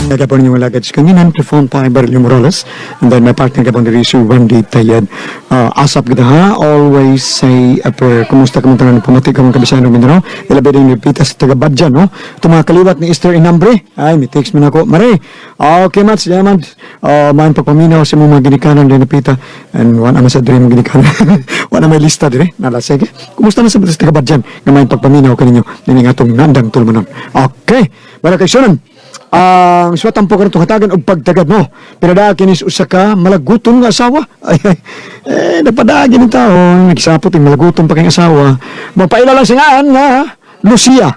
Gapon yung lagad sa kanginan, performed by Barilio Morales. And then my partner gapon diri si Wendy Tayed. Asap gid ha, always say a prayer. Kumusta ka man tanan pumati ka man kabisano Mindanao? Ilabi din ni sa taga Badjan, no? Ito mga kaliwat ni Esther Inambre. Ay, may text man ako. Mare, okay mats, yaman. Man pagpaminaw sa mga ginikanan din napita. And wana man sa diri mga ginikanan. Wala may lista dire. Nala, sige. Kumusta na sa taga Badjan? Nga may pagpaminaw kaninyo. Nini nga atong nandang tulmanon. Okay. Wala kay sunan. Ang suwat ang karon hatagan og pagtagad mo. Pero kinis usa ka malaguton nga asawa. Ay, ay, eh, napadagi ni taon, nagsapot yung malaguton pa kayong asawa. Mapaila lang siya ngaan nga Lucia.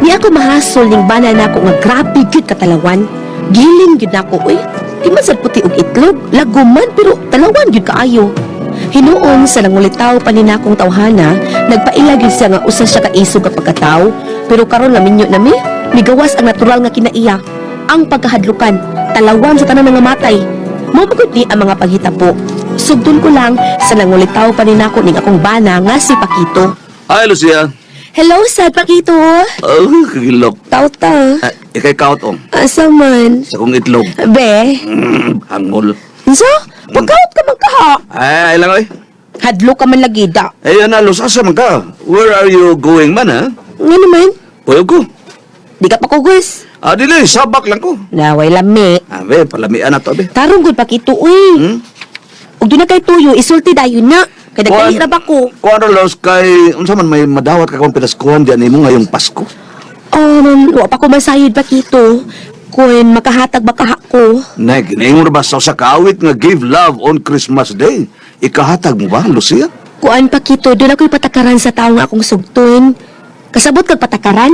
Ni ako mahasol ning bana nako nga grabe gyud katalawan. Giling gyud nako uy. Di man sad puti og itlog, laguman pero talawan gyud kaayo. Hinuon sa nangulitaw pa ni nakong tawhana, nagpaila gyud siya nga usa siya ka isog ka pagkataw, pero karon laminyo nami, migawas ang natural nga kinaiya, ang pagkahadlukan, talawan sa tanan nga matay. Mao magud ni ang mga panghitabo. Sugdon ko lang sa nangulitaw pa ni nako ning akong bana nga si Pakito. Hi, Lucia. Hello, sad Pakito. Oh, kagilok. Tawta. Ah, ikay kaut ong. Asa man? Sa kong itlog. Be, Hangol. so, pagkaot ka man kaha. Ay, ay lang oy. Hadlo ka man lagi da. Ay, na, Luz, asa man ka? Where are you going man, ha? Nga naman, Puyog ko. di ka pa kugos. Ah, dili, sabak lang ko. Naway lami. Ah, be, palamian na to, be. Tarong gud pakito, uy. Hmm? Ug doon na kay tuyo, isulti dayon na. Kay nagdali ra ba ko? Kuan ra, Luz, kay, unsa man may madawat ka kung pinaskuhan diyan nimo ngayong Pasko. Wa pa ko masayod pakito. Kun makahatag ba kaha ko? Nay, ginaingon ra ba sa usa ka awit nga give love on Christmas Day? Ikahatag mo ba, Lucia? Kuan pakito, doon ako'y patakaran sa tao nga akong sugton. Kasabot kag patakaran?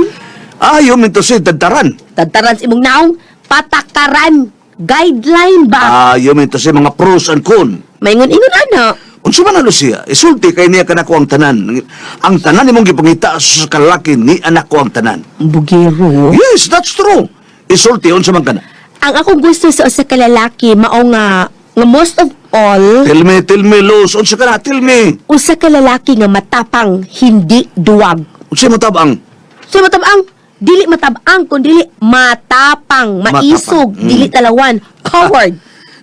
Ah, you mean to say, tadtaran. Tadtaran sa imong naong, patakaran. Guideline ba? Ah, you mean to say, mga pros and con. Maingon-ingon ana. Unsa man na Lucia, isulti kay niya kanako ang tanan. Ang tanan nimong gipangita sa kalaki ni anak ko ang tanan. Bugero. Yes, that's true. Isulti unsa man kana. Ang akong gusto sa usa ka lalaki mao nga nga most of all Tell me, Luz, unsa kana? Tell me. usa ka lalaki nga matapang, hindi duwag. Unsa mo tabang? So matabang, dili matabang kun dili matapang, maisog, Matapang. Mm. dili talawan, coward.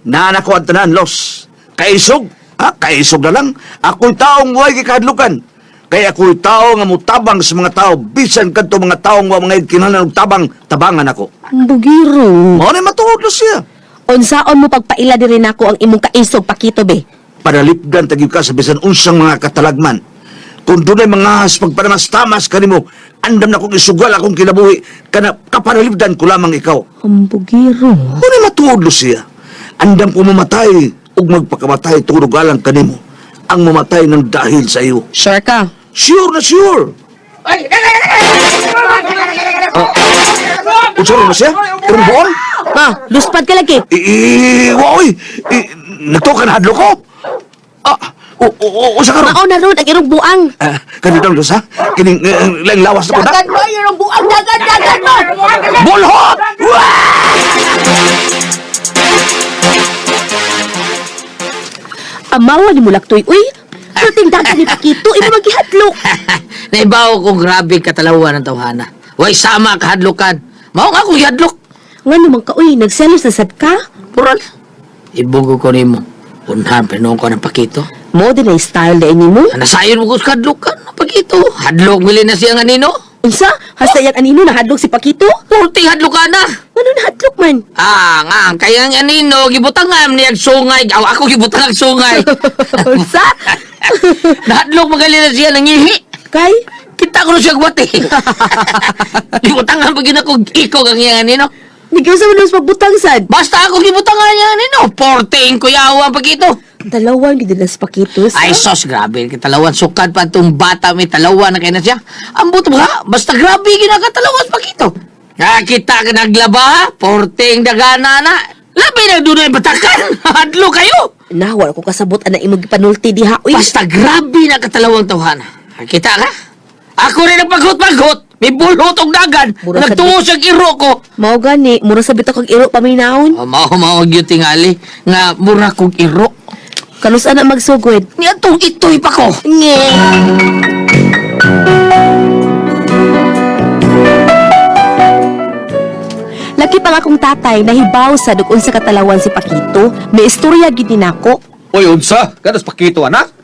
Naanak ko ang tanan, Los. Kaisog. Ha? Kaisog na lang. Ako'y taong way gikahadlukan. Kay ako'y tao nga mutabang sa mga tao. Bisan kadto mga taong wa mga kinahanglan og tabang, tabangan ako. Bugiro. Mao na matuod, Lucia. Unsaon mo pagpaila diri nako ang imong kaisog pakito be? Panalipdan tagyud ka sa bisan unsang mga katalagman. Kung dunay mga ahas pagpanamastamas kanimo, andam na kong isugal akong kinabuhi, kana kapanalipdan ko lamang ikaw. Ang bugiro. Muna matuod, Lucia. Andam ko mamatay ug magpakamatay tungod alang kanimo. Ang mamatay ng dahil sa iyo. Sure ka? Sure na sure. Ah, unsa rin, Lucia? Irong buon? Ah, luspad ka lagi. Waoy! Nagtukan hadlo ko? Ah, o, o, o, unsa ka ron? Mao na ron ang irong buang. Ah, kanito lang, ha? Kining lang lawas na ko na. Dagan mo irong buang, dagan dagan mo. Bulhot! Wah! Amawa ni mulaktoy, uy. Perting dagan ni Pakito, imo magihadlok. Naibaw ko grabe katalawan ng tawhana. Way sama kahadlukan. Mao nga akong gihadlok. Ngano man ka, uy, nagselos na sad ka? Pural. Ibugo ko nimo. Unhan pinuon ko ng pakito. Mo din ay style na ini mo. Nasayon mo ko sa kahadlukan ng pakito. Hadlok mili na siya nga nino. Unsa? Hasta yang anino nahadlok si Pakito? Pulting hadlukan na. Ngano nahadlok man? Ah, nga, kaya ang anino, gibutangan niya ang sungay. Aw, ako gibutangan ang sungay. Unsa? Nahadlok magali na siya nangihi. Kay? Kita ko na siya gwati. Gibutangan pa gina ko ikog ang iyang anino. Nikaw sa manos pagbutang sad. Basta ako gibutangan niya nino. Porting kuyaw ang pakito. Dalawang gid na si Pakito. Sa? Ay sos, grabe. Kitalawan sukad pa itong bata may talawan na kayo na siya. Ang buto ba? Basta grabe ginakatalawan sa pakito. Nakita ka naglaba ha? Porting dagana na. Labi na doon ay batakan. Hadlo kayo. Na, wala ko kasabot ana imong gipanulti diha, uy. Basta grabe na katalawang tawhana. Kita ka? Ako rin ang paghot-paghot. May bulot og dagan. Mura sa Nagtuo sa iro ko. Mao gani, mura sa bitok kag iro paminawon. Oh, mao mao gyud tingali nga mura kog iro. Kanus ana magsugod? Niadtong itoy pa ko. Nge. Lagi pa nga akong tatay nahibaw sa dukon sa katalawan si Pakito. May istorya gid ni nako. Oy, unsa? Kanas pakito, anak?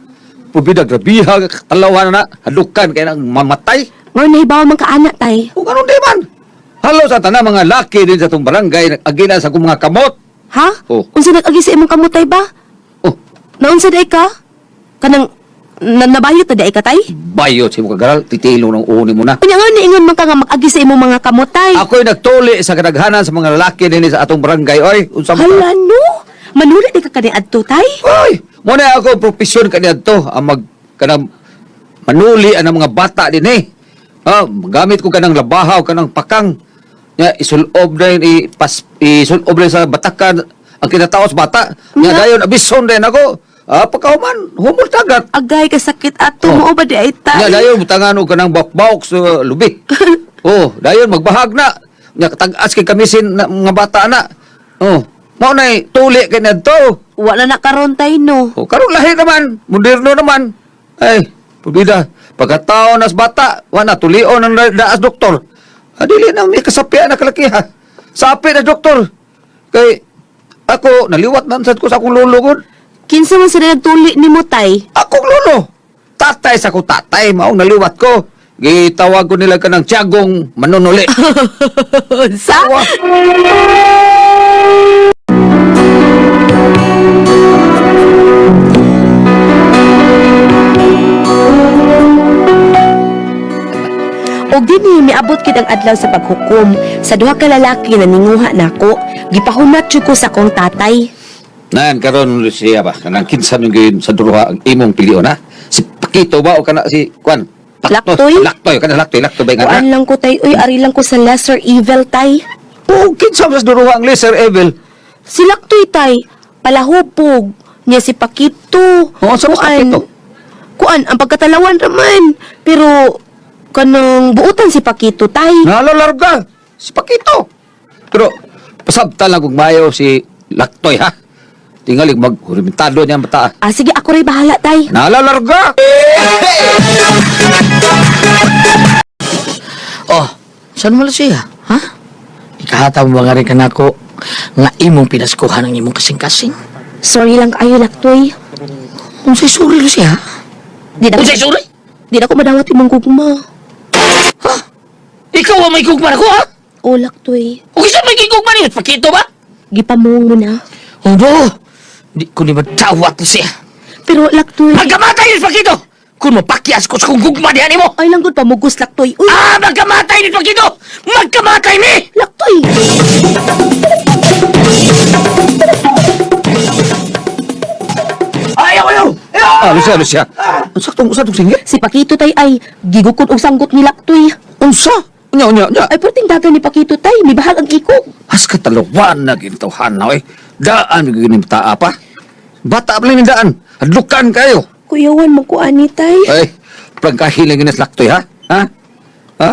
Pubida, grabiha, katalawan na, hadukan, kaya nang mamatay. Ngayon nahibaw man ka anak tay. Kung anong di man. Halo sa tanan mga laki din sa itong barangay, nag-agina sa akong mga kamot. Ha? Oh. Unsa nag-agi sa imong kamutay ba? Oh, Naunsa day ka? Kanang na, nabayot na day ka tay? bayot sa imong kagaral, titilo ng uni mo na. Unya nga niingon man ka nga mag-agi sa imong mga kamutay. Ako'y nagtuli sa kadaghanan sa mga lalaki din sa atong barangay. Oy, unsa mo ka? Hala no. Manuli di ka kaniadto tay. Oy, muna ako profesyon kaniadto ang mag kanang manuli ang mga bata din eh. Ah, gamit ko kanang labahaw, kanang pakang. Nya isulob na yun, ipas isulob na yun sa batakan ang kinataos bata. Nya Nga. dayon abison din ako. Ah, pagkahuman, humol tagat. Agay kasakit ato Oh. mo ba di ay tay? Nya dayon butangan og kanang bakbawk sa lubi. Oh, dayon magbahag na. Nya tag-as kay kamisin na, mga bata na. Oh, mao nay tuli kay nadto. Wala na karon tay no. O, karon lahi naman, moderno naman. Ay, pabida, pagkatao nas bata, wala tulion ang daas doktor. Ah, dili na may kasapya na kalakiha. Sapi na doktor. Kay ako naliwat man sad ko sa akong lolo gud. Kinsa man sila nagtuli nimo tay? Akong lolo. Tatay sa akong tatay, maong naliwat ko. Gitawag ko nila kanang Tiagong manunuli. Unsa? Wa. Og dinhi miabot kid ang adlaw sa paghukom sa duha ka lalaki na ninguha nako. Gipahunat jud ko sa akong tatay. Nan karon Lucia ba kanang kinsa man gyud sa duha ang imong pilion ha? Si Pakito ba o kana si Kwan? Laktoy? Laktoy kana laktoy, laktoy ba nga? Kuan lang ko tay, uy ari lang ko sa lesser evil tay. Oo, kinsa man sa duha ang lesser evil? Si Laktoy tay, palahubog niya si Pakito. Oo, sa mas Kuan- Pakito? Kuan ang pagkatalawan raman. Pero kanang buutan si Pakito tay. Nalalarga si Pakito. Pero pasabta lang kung mayo si Laktoy ha. Tingali mag hurimentado niya ang bata. Ah, sige ako ray bahala tay. Nalalarga. Oh, saan mo siya? Ha? Ikahata mo ba nga rin kanako nga imong pinaskuhan ang imong kasing-kasing? Sorry lang kaayo Laktoy. Unsay suri Lucia? Di na Unsay suri? Di na ko madawat imong gugma. Ha? Ikaw ang may gugma nako ha? O Laktoy, O kinsa may gigugma niyo? Pakito ba? gipamuong mo na. Obo! Di ko ni madawat Lucia. Pero Laktoy, Magkamatay ni Pakito! Kung mapakyas ko sa kong gugma diha nimo! ay lang gud pamugos Laktoy. Uy, Ah, magkamatay ni Pakito! Magkamatay ni! Laktoy. Ayaw, ayaw! Ah, Lucia, Lucia. Unsa tong unsa tong singgit? Si Pakito tay ay gigukod og sanggot ni Laktoy. Unsa? Unya unya unya. Ay perting dagan ni Pakito tay, mibahag ang ikog. As katalawan na gintuhan na oy. Daan gyud ni bata pa. Bata pa lang ni daan. Hadlukan kayo. Kuyawan mo ko ani tay. Ay, prangkahiling ginas Laktoy ha? Ha? Ha?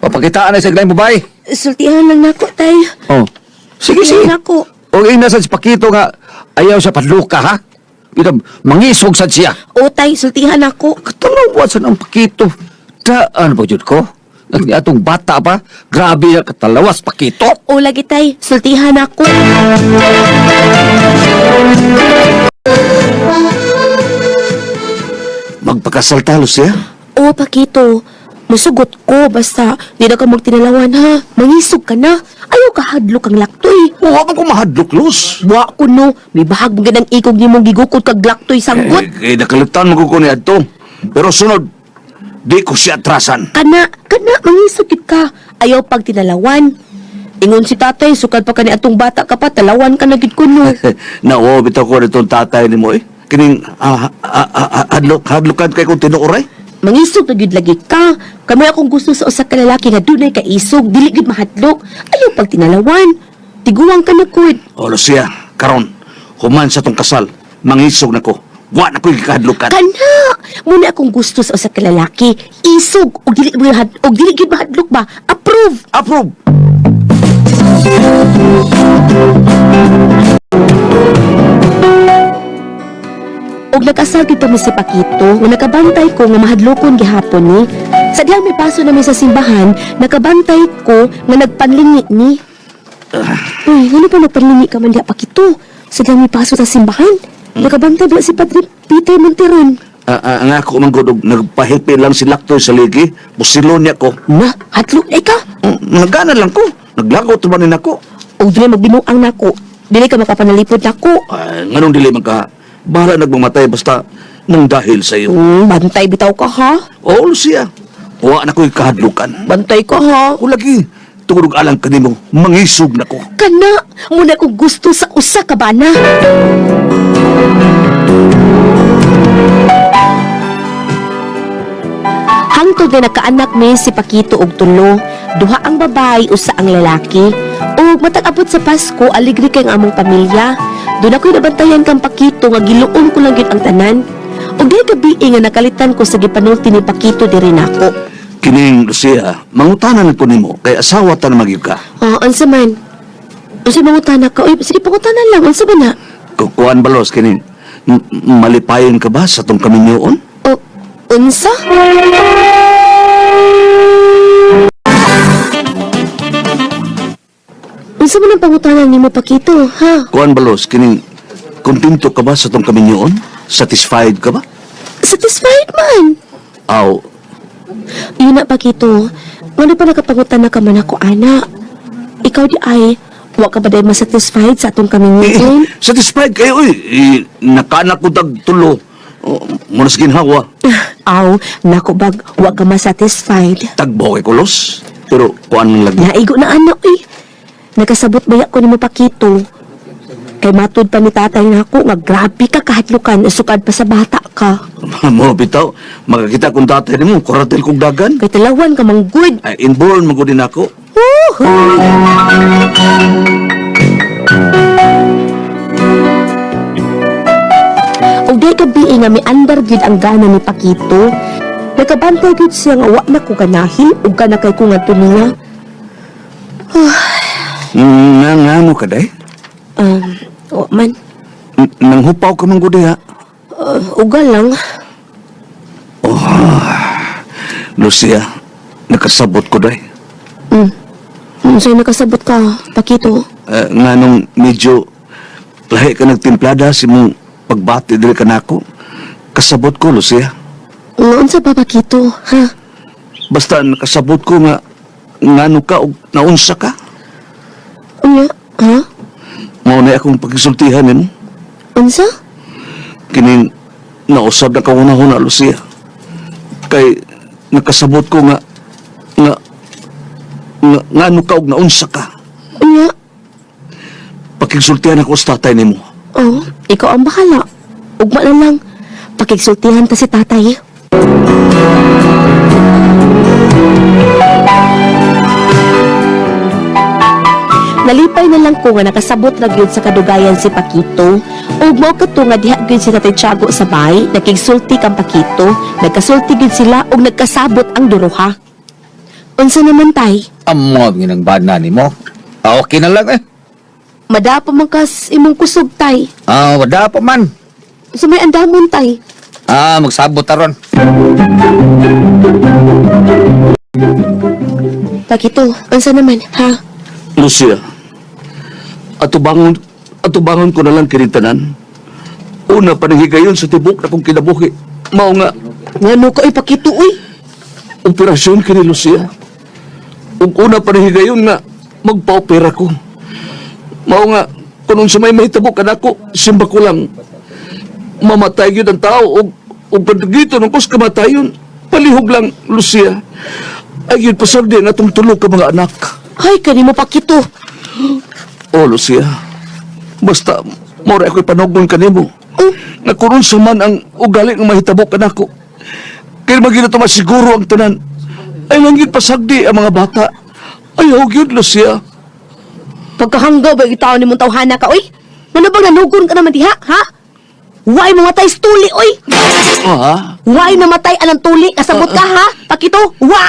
Papakitaan na sa iglay babae. Sultihan lang nako tay. Oh. Sige, sige. Nako. O ina sa si Pakito nga ayaw sa padluka ha. Ito, mangisog sad siya. O tay, sultihan nako. Katalawan sa ng Pakito. Daan ba jud ko? Nagni atong bata pa. Grabe na katalawas Pakito. O lagi tay, sultihan nako. Magpakasal ta, Lucia. O Pakito, musugot ko basta di na ka magtinalawan ha. Mangisog ka na. Ayaw ka hadlok ang Laktoy. Wa man ko mahadlok, Luz. Wa ko no, may bahag mo ganang ikog nimong gigukod kag Laktoy sanggot. Eh, nakalitan mo ko ni adto. Pero sunod, di ko siya atrasan. Kana, kana, mangisog gid ka. Ayaw pag tinalawan. Ingon si tatay, sukad pa kani atong bata ka pa, talawan ka na gid kuno. Nawo, bitaw ko nitong tatay ni mo eh. Kining hadlok, hadlokan kay kung tinuoray. Mangisog na gyud lagi ka. Kamo akong gusto sa usa ka lalaki nga dunay kaisog, dili gyud mahadlok. Ayaw pag tinalawan. Tiguang ka na kud. O Lucia, karon, human sa tong kasal, mangisog na ko. Wa na ko'y gikahadlukan. Kana, muna akong gusto sa usa ka lalaki. Isog og dili og dili gyud mahadlok ba? Approve. Approve. Og nag-asal gyud kami si Pakito nga nakabantay ko nga mahadlokon gihapon ni. Sa dihang may paso nami sa simbahan, nakabantay ko nga nagpanlingi ni. Uy, ngano pa nagpanlingi ka man diha, Pakito? Sa dihang may paso sa simbahan, nakabantay ba si Padre Peter Monteron? Ang ako man gud og nagpahipil lang si Laktoy sa ligi, busilon niya ko. Na, hadlok na ka. Nagana lang ko. Naglagot man ni nako. Og dili magbinuang nako. Dili ka makapanalipod nako. Ay, nganong dili man ka? Bahala nagmamatay basta nang dahil sa iyo. Bantay bitaw ka ha. Oo, Lucia. Wa na ko'y kahadlukan. Bantay ka ha. Ako lagi, tungod og alang kanimo, mangisog na ko. Kana, muna kong gusto sa usa ka bana. Hangtod na nakaanak mi si Pakito og tulo, duha ang babae, usa ang lalaki. Ug matag abot sa Pasko, aligre kay ang among pamilya. Doon ako'y nabantayan kang Pakito nga giluom ko lang gyud ang tanan. Ug dili gabi nga nakalitan ko sa gipanulti ni Pakito diri nako. Kining Lucia, mangutanan ko nimo kay asawa ta na magyud ka. Ah, unsa man? Unsa mangutana ka? Uy, sige pangutana lang, unsa ba na? Kukuan balos kining malipayon ka ba sa tong kaminyoon? O, unsa? Unsa man ang pangutana nimo, Pakito, ha? Kuan balos kining kontento ka ba sa tong kaminyoon? Satisfied ka ba? Satisfied man. Aw, Yun na, Pakito. Ngano pa nakapangutana ka man ako, ana? Ikaw di ay, wa ka ba dahil masatisfied sa atong eh, kaminyoon? satisfied kayo eh. Eh, nakaanak ko tag tulo. Oh, muna sa ginhawa. Aw, nako bag, wa ka masatisfied. Tagbo kay kulos. Pero kuan man lagi. Naigo na anak eh. Nakasabot baya ko nimo, Pakito. Kay matud pa ni tatay nako nga grabe ka kahadlukan sukad pa sa bata ka. Mo bitaw, makakita kong tatay nimo, kuratel kong dagan. Kay talawan ka manggud. Ay, inborn man gud din ako. Og di gabi nga miandar gyud ang gana ni Pakito. Nakabantay gyud siya nga wa na ko ganahi ug kana kay ko ngadto niya. Nga nga mo ka day? Wa man. Nanghupaw ka man gud diha. Uga lang. Lucia, nakasabot ko day. Unsay nakasabot ka, Pakito? Eh, nga nung medyo lahi ka nagtimplada si mong pagbati diri kanako. Kasabot ko, Lucia. Nga unsa ba, Pakito, ha? Basta nakasabot ko nga ngano ka og naunsa ka. Unya, ha? Mao na akong pagkisultihan nimo. Unsa? Kining nausab na kauna-huna, Lucia. Kay nakasabot ko nga nga nga ngano ka og naunsa ka. Unya, Pakigsultihan ako sa tatay nimo. Oh, ikaw ang bahala. Ugma na lang. Pakigsultihan ta si tatay. Nalipay na lang ko nga nakasabot ra gyud sa kadugayan si Pakito. Ug mao kato nga diha gyud si Tatay Tiago sa bay, nakigsulti kang Pakito, nagkasulti gyud sila ug nagkasabot ang duruha. Unsa naman tay? Amo nginang bana nimo. Ah, okay na lang eh. Madapa man kas imong kusog tay. Ah, wala pa man. Sa may andamon tay. Ah, magsabot taron. Pakito, unsa naman, ha? Lucia, atubangon ko na lang kinintanan. Una pa higayon sa tibok na kong kinabuhi. Mao nga, Ngano ka, uy, Pakito, uy. operasyon kini Lucia. Ug una pa higayon nga, magpa-opera ko. Mao nga, kung sa may mahitabo kanako, simba ko lang. Mamatay gyud ang tao ug ug pagdagito ng kus kamatayon. Palihog lang, Lucia. Ay yun pasardi ang atong tulo ka mga anak. Ay, kanimo Pakito. Oh, Lucia. Basta, mora ako'y panogon kanimo. Oh, Nga kung unsa man ang ugali ng mahitabo kanako. Kaya maging na masiguro ang tanan. Ay lang yun pasagdi ang mga bata. Ayaw gyud, Lucia. Pagkahanggaw ba itaw ni mong tawhana ka, uy? Ngano bang nanugon ka naman diha, ha? Why mamatay sa tuli, oy? Oh, ha? Why namatay anang tuli? Kasabot ka, ha? Pakito, wa!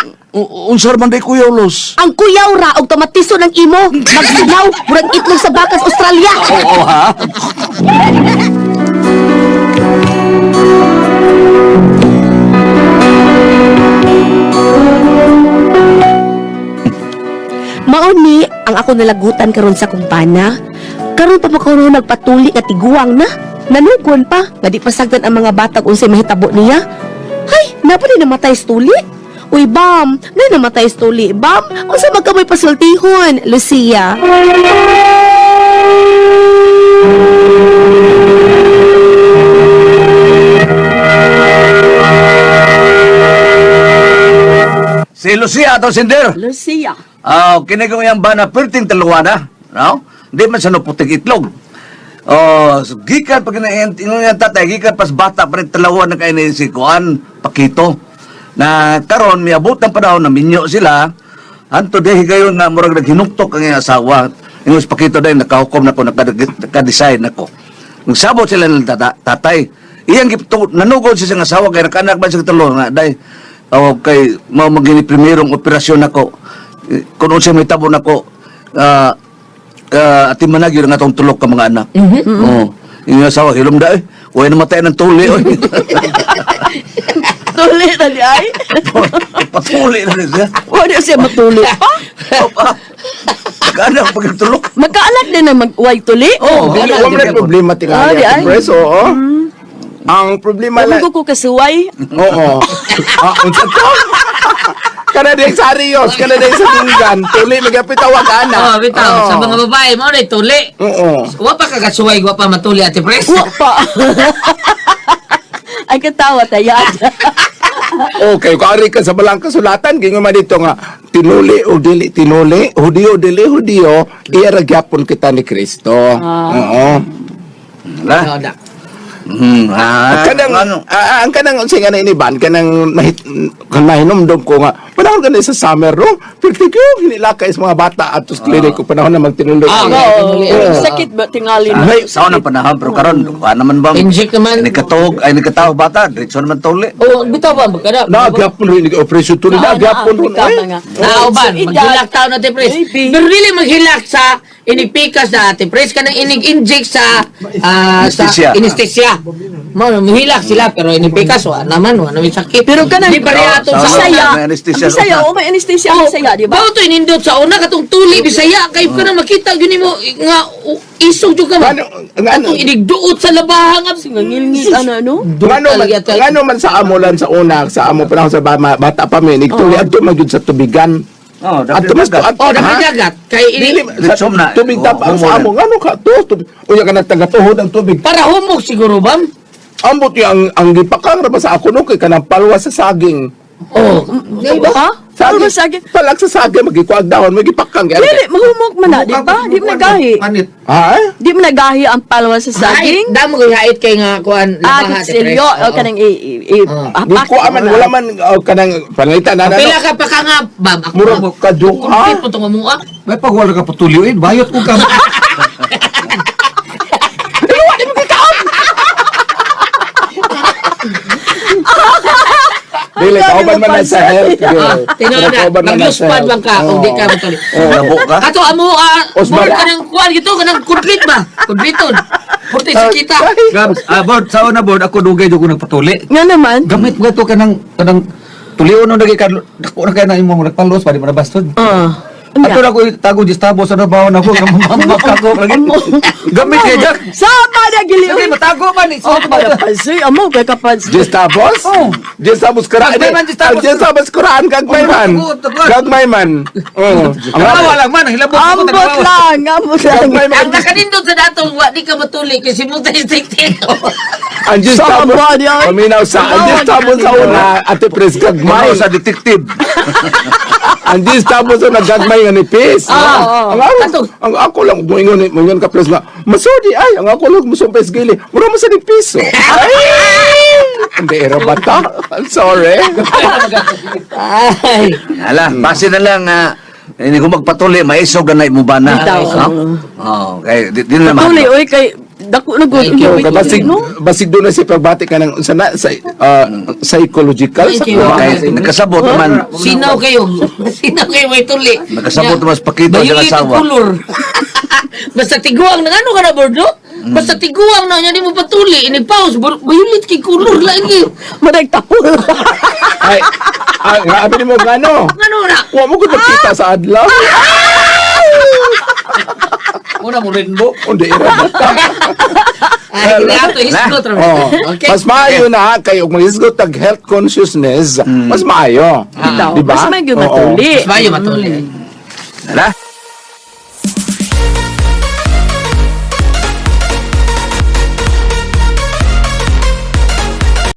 Unsa man day kuyaw, Los? Ang kuyaw ra og tomatiso ng imo, magsunaw, murag itlog sa bakas Australia. Oo, ha? Mao ni ang ako nalagutan karon sa kumpana. Karon pa mo nagpatuli nga tiguang na. Nanugon pa nga di pasagdan ang mga batag unsay mahitabo niya. Hay, napa ni namatay sa tuli? Uy, bam, na namatay sa tuli, bam. Unsa man kamoy pasultihon, Lucia? Si Lucia ato sinder. Lucia. Ah, kini ko yang bana perting taluwana, no? Di man sa no puting itlog. Oh, so, gikan pag ingon yang tatay, gikan pas bata pa rin talawan na kay ni si Kuan Pakito. Na karon miabot ang panahon na minyo sila. Anto dehi gayon nga murag naghinuktok ang iyang asawa. Ingon si Pakito dahil nakahukom na ko, naka-design nako. Nagsabot sila ng tatay. Iyang gipto, nanugod siya sa asawa kay nakanak ba siya tulo nga day. Oh, kay mao magini primerong operasyon nako. Eh, kung unsay may tabo nako, ati manag yun ang atong tulok ka mga anak. Oo. Yung asawa, hilom da eh. Huwag namatay ng tuli. Oy. Tuli na di ay. Patuli na rin siya. Wala siya matuli pa. Opa. Nag-anak pagkatulok. Magkaanak din na mag-uway tuli. Oh, Dili wala wa man problema Ah, tingali di ate ay. Pres, oo. Ang problema lang Alam ko kasuway. Oo. Ah, unsa to? Kana din sa Rios, kana din sa Dinggan, tuli magyapit tawag ana. Oh, bitaw sa mga babae mo na tuli. Oo. Wa pa kagasuway, wa pa matuli ate Pres. Wa pa. Ay katawa tayo. Okay, kung ari ka sa balang kasulatan, gingon man dito nga tinuli o dili tinuli, Hudiyo dili Hudiyo, iya ra gyapon kita ni Kristo. Oo. La. Oo, na. Kanang Ano? ang kanang unsay nga na iniban kanang kan mahinomdom ko nga panahon kanang sa summer no perti ko hinilaka is mga bata ato sa clinic ko panahon na magtinuloy. Ah, Oo. Oo. Sakit ba tingali na? Ay, Sa unang panahon, pero karon, wa naman ba? Inject naman. Nikatog, ay nikatawag bata, diretso naman tuli. Oh, bitaw ba magkana? na gyapon rin operation tuloy na gyapon rin. eh. Nauban, maghilak tao na ate Pres. Maybe. Pero dili maghilak sa inipikas na ate Pres kanang inig-inject sa sa Anesthesia. anesthesia. Mo mahilak sila pero inipikas wa naman wa naman sakit. Pero kanang- di pa rin atong sa Sa- una. Bisaya. May anesthesia. Ang Bisaya, oh, may anesthesia ang Bisaya, di ba? Bao to inindot sa una katong tuli Bisaya kay ka na makita gyud nimo nga isog jud ka ba. Ngano ngano Katong inigduot sa labahan nga Ngilngil, ano, ano? ngano man sa amo lan sa una sa amo panahon sa bata pa mi nigtuli adto man gyud sa tubigan. Oh, Adto mas dagat. Oh, dapat dagat kay ini Dili sa Litsom na. tubig tap ang Oh, sa amo ngano ka to tubig. Unya ka nagtagatuhod ang tubig. para humok siguro bam. Ambot yung ang gipakang ra ba sa ako no kay kanang palwa sa saging. Oh, Di ba? Ano ba saging? Palag sa saging magikuag dahon magipakang gyud. Dili, mahumok man na, di ba? Di man nagahi. Panit. Ha? Di man nagahi ang palwa sa saging. saging. Damo ko hait kay nga kuan Ah, labaha ate Pres. kutsilyo. O, kanang Ah. Di ko aman wala man oh, kanang panalitan na Pila ka pa ka nga bam ako. Murag kaduha. Kumpit po itong amuha. May pag wala ka patuloy, eh, bayot ko ka. Dili kauban man na sa health. girl. Tinawag na, Kauban man na sa magluspad health. bang ka kung di ka matuli. Labo ka? Kato amo Osman. murag ka ng kuan gito kanang kudlit ba? Kudliton. Purti sa kita. Gabs, board, sa una board, ako dugay jud ko nagpatuli. Nga naman. Gamit mo to kanang kanang tulion no lagi ka dako na kay na imong nagpalos pa di mo nabastod. Ah. Ato na ko tago gistabo sa trabaho na ko kamamak ako lagi. Gamit kay Jack. Sama na gili. Sige matago man ni. Oh, pala Amo kay kapansoy. Gestabos? Oh. Gestabos kuraan. Gagmay man, Gestabos. Gestabos kuraan gagmay man. Gagmay man. Oo. Ang Tawa lang man, ang hilabot ko Ambot lang, ambot lang. Gagmay man. Ang nakanindot sa datong wa di ka matuli kay simong tayo tik. Ang Gestabos. Sama niya. Paminaw sa ang Gestabos sa una ate pres gagmay. Mao sa detective. Ang Gestabos sa nagagmay nga nipis. Ah. Ang ako, Kato. ang ako lang moingon moingon ka pres nga. Masudi ay ang ako lang musumpes gili. Mura mo sa nipis. oh. Ay! Hindi era bata. I'm sorry. Ay. Hala, base na lang hindi ko magpatuli, maisog na na imo ba na. Bitaw. No? Oh, kay di na Tuli, mahadlok. oy, kay Dako na gud. Thank you. Unya, Oh, basig no? basig doon na siya pagbati ka ng sa, na, sa psychological sa Thank you. kuha. Kay nakasabot naman. Sinaw kayo. Sinaw kayo may tuli. Nakasabot naman sa pakito sa Bayulit asawa. ang kulor. Basta tiguang na ano ka na, Bordo? Basta tiguang na niya, di mo patuli. Ini-pause. Bayulit kay kulor lagi. Madag tapol. Ay, ay, grabe ni mo gano. Ano na? Wa mo gud magkita sa adlaw. Muna mo rainbow. Undi ira bata. Ay, kaya ito, hisgot. Oh. Okay. Mas maayo na kay og mahisgot tag health consciousness, mas maayo. Bitaw. Di ba? Mas may Oo. matuli. Mas maayo matuli. Na?